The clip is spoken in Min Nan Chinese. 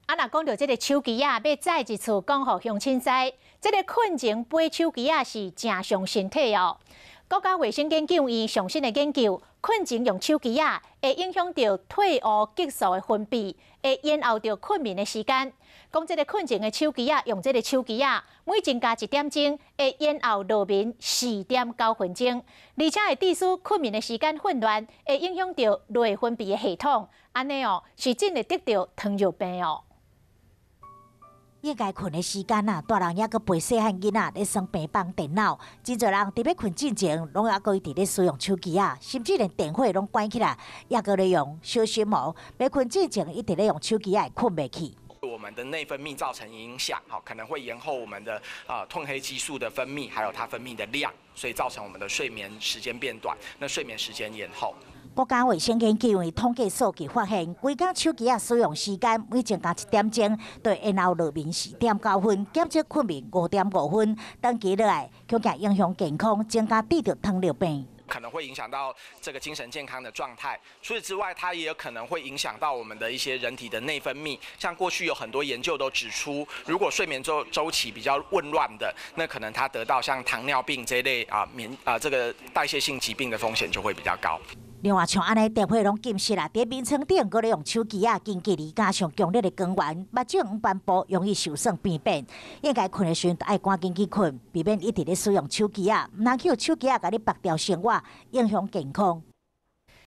啊，若講著這個手機仔，欲再一次講予鄉親知，這個睏前掰手機仔是誠傷身體哦。國家衛生研究院上新的研究，睏前用手機仔會影響著褪黑激素的分泌，會延後著睏眠的時間。講這個睏前的手機仔，用這個手機仔，每增加一點鐘，會延後落眠4.9分鐘，而且會致使睏眠的時間混亂，會影響著內分泌的系統。按呢哦，是真會得著糖尿病哦。應該睏的時間啊，大人猶閣陪細漢囡仔咧耍平板電腦，真濟人佇欲睏進前，攏猶閣一直咧使用手機仔，甚至連電火攏關起來，猶閣咧用，小心哦！欲睏進前一直咧用手機仔會睏袂去。我們的內分泌造成影響，好，可能會延後我們的褪黑激素的分泌，還有它分泌的量，所以造成我們的睡眠時間變短，那睡眠時間延後。國家衛生研究院統計數據發現，規工手機仔使用時間每增加一點鐘，就會延後落眠4.9分，減少睏眠5.5分。長期落來，恐驚影響健康，增加得著糖尿病。可能會影響到這個精神健康的狀態。除此之外，它也有可能會影響到我們的一些人體的內分泌。像過去有很多研究都指出，如果睡眠週期比較混亂的，那可能他得到像糖尿病這一類啊免啊這個代謝性疾病的風險就會比較高。另外，像按呢電火攏禁熄啦，佇眠床頂閣咧用手機仔，近距離加上強烈的光源，目睭黃斑部容易受損病變。應該睏的時陣，愛趕緊去睏，避免一直咧使用手機仔，毋通去予手機仔共你縛牢生活，影響健康。